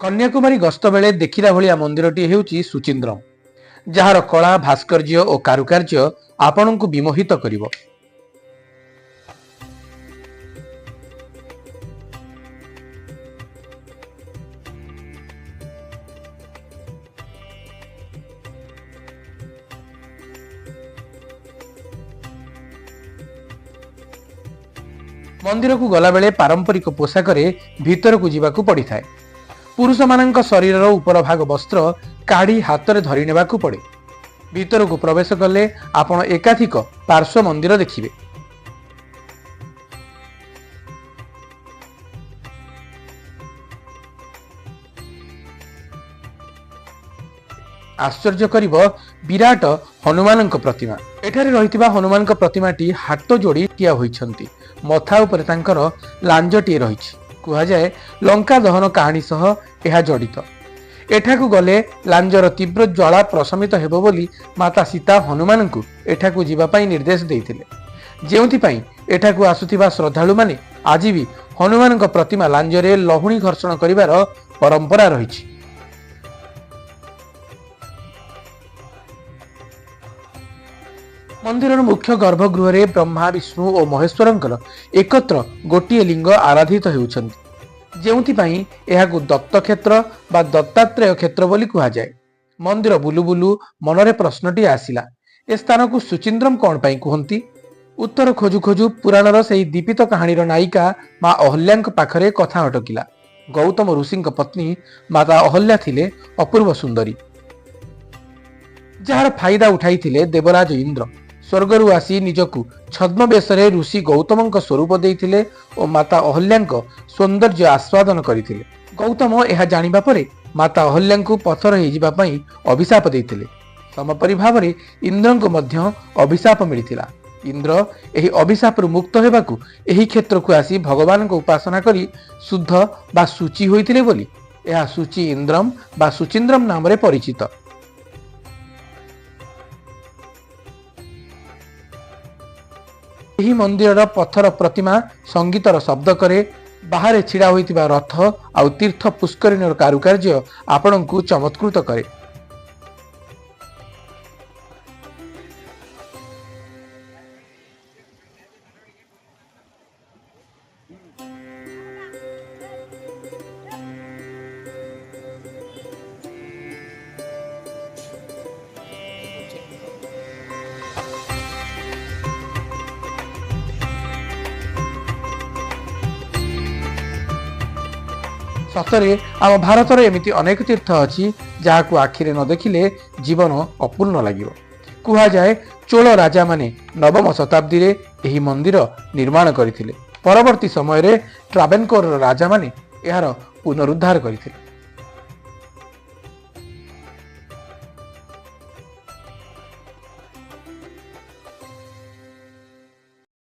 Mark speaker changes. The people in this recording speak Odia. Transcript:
Speaker 1: କନ୍ୟାକୁମାରୀ ଗସ୍ତ ବେଳେ ଦେଖିଲା ଭଳିଆ ମନ୍ଦିରଟି ହେଉଛି ସୁଚିନ୍ଦ୍ରମ, ଯାହାର କଳା, ଭାସ୍କର୍ଯ୍ୟ ଓ କାରୁକାର୍ଯ୍ୟ ଆପଣଙ୍କୁ ବିମୋହିତ କରିବ। ମନ୍ଦିରକୁ ଗଲାବେଳେ ପାରମ୍ପରିକ ପୋଷାକରେ ଭିତରକୁ ଯିବାକୁ ପଡ଼ିଥାଏ। ପୁରୁଷମାନଙ୍କ ଶରୀରର ଉପର ଭାଗ ବସ୍ତ୍ର କାଢ଼ି ହାତରେ ଧରି ନେବାକୁ ପଡ଼େ। ଭିତରକୁ ପ୍ରବେଶ କଲେ ଆପଣ ଏକାଧିକ ପାର୍ଶ୍ୱ ମନ୍ଦିର ଦେଖିବେ। ଆଶ୍ଚର୍ଯ୍ୟ କରିବ ବିରାଟ ହନୁମାନଙ୍କ ପ୍ରତିମା। ଏଠାରେ ରହିଥିବା ହନୁମାନଙ୍କ ପ୍ରତିମାଟି ହାତ ଯୋଡ଼ି ଠିଆ ହୋଇଛନ୍ତି। ମଥା ଉପରେ ତାଙ୍କର ଲାଞ୍ଜଟିଏ ରହିଛି। କୁହାଯାଏ ଲଙ୍କା ଦହନ କାହାଣୀ ସହ ଏହା ଜଡ଼ିତ। ଏଠାକୁ ଗଲେ ଲାଞ୍ଜର ତୀବ୍ର ଜ୍ୱାଳା ପ୍ରଶମିତ ହେବ ବୋଲି ମାତା ସୀତା ହନୁମାନଙ୍କୁ ଏଠାକୁ ଯିବା ପାଇଁ ନିର୍ଦ୍ଦେଶ ଦେଇଥିଲେ, ଯେଉଁଥିପାଇଁ ଏଠାକୁ ଆସୁଥିବା ଶ୍ରଦ୍ଧାଳୁମାନେ ଆଜି ବି ହନୁମାନଙ୍କ ପ୍ରତିମା ଲାଞ୍ଜରେ ଲହୁଣୀ ଘର୍ଷଣ କରିବାର ପରମ୍ପରା ରହିଛି। ମନ୍ଦିରର ମୁଖ୍ୟ ଗର୍ଭଗୃହରେ ବ୍ରହ୍ମା, ବିଷ୍ଣୁ ଓ ମହେଶ୍ୱରଙ୍କର ଏକତ୍ର ଗୋଟିଏ ଲିଙ୍ଗ ଆରାଧିତ ହେଉଛନ୍ତି, ଯେଉଁଥିପାଇଁ ଏହାକୁ ଦତ୍ତକ୍ଷେତ୍ର ବା ଦତ୍ତାତ୍ରେୟ କ୍ଷେତ୍ର ବୋଲି କୁହାଯାଏ। ମନ୍ଦିର ବୁଲୁ ବୁଲୁ ମନରେ ପ୍ରଶ୍ନଟି ଆସିଲା, ଏ ସ୍ଥାନକୁ ସୁଚିନ୍ଦ୍ରମ କ'ଣ ପାଇଁ କୁହନ୍ତି? ଉତ୍ତର ଖୋଜୁ ଖୋଜୁ ପୁରାଣର ସେହି ଦୀପିତ କାହାଣୀର ନାୟିକା ମା ଅହଲ୍ୟାଙ୍କ ପାଖରେ କଥା ଅଟକିଲା। ଗୌତମ ଋଷିଙ୍କ ପତ୍ନୀ ମାତା ଅହଲ୍ୟା ଥିଲେ ଅପୂର୍ବ ସୁନ୍ଦରୀ, ଯାହାର ଫାଇଦା ଉଠାଇଥିଲେ ଦେବରାଜ ଇନ୍ଦ୍ର। ସ୍ୱର୍ଗରୁ ଆସି ନିଜକୁ ଛଦ୍ମବେଶରେ ଋଷି ଗୌତମଙ୍କ ସ୍ୱରୂପ ଦେଇଥିଲେ ଓ ମାତା ଅହଲ୍ୟାଙ୍କ ସୌନ୍ଦର୍ଯ୍ୟ ଆସ୍ୱାଦନ କରିଥିଲେ। ଗୌତମ ଏହା ଜାଣିବା ପରେ ମାତା ଅହଲ୍ୟାଙ୍କୁ ପଥର ହେଇଯିବା ପାଇଁ ଅଭିଶାପ ଦେଇଥିଲେ। ସମପରି ଭାବରେ ଇନ୍ଦ୍ରଙ୍କୁ ମଧ୍ୟ ଅଭିଶାପ ମିଳିଥିଲା। ଇନ୍ଦ୍ର ଏହି ଅଭିଶାପରୁ ମୁକ୍ତ ହେବାକୁ ଏହି କ୍ଷେତ୍ରକୁ ଆସି ଭଗବାନଙ୍କ ଉପାସନା କରି ଶୁଦ୍ଧ ବା ଶୁଚି ହୋଇଥିଲେ ବୋଲି ଏହା ଶୁଚି ଇନ୍ଦ୍ରମ ବା ସୁଚିନ୍ଦ୍ରମ ନାମରେ ପରିଚିତ। ଏହି ମନ୍ଦିରର ପଥର ପ୍ରତିମା ସଙ୍ଗୀତର ଶବ୍ଦ କରେ। ବାହାରେ ଛିଡ଼ା ହୋଇଥିବା ରଥ ଆଉ ତୀର୍ଥ ପୁଷ୍କରିଣୀର କାରୁକାର୍ଯ୍ୟ ଆପଣଙ୍କୁ ଚମତ୍କୃତ କରେ। ସତରେ ଆମ ଭାରତରେ ଏମିତି ଅନେକ ତୀର୍ଥ ଅଛି ଯାହାକୁ ଆଖିରେ ନ ଦେଖିଲେ ଜୀବନ ଅପୂର୍ଣ୍ଣ ଲାଗିବ। କୁହାଯାଏ ଚୋଳ ରାଜାମାନେ ନବମ ଶତାବ୍ଦୀରେ ଏହି ମନ୍ଦିର ନିର୍ମାଣ କରିଥିଲେ। ପରବର୍ତ୍ତୀ ସମୟରେ ଟ୍ରାଭେନକୋରର ରାଜାମାନେ ଏହାର ପୁନରୁଦ୍ଧାର କରିଥିଲେ।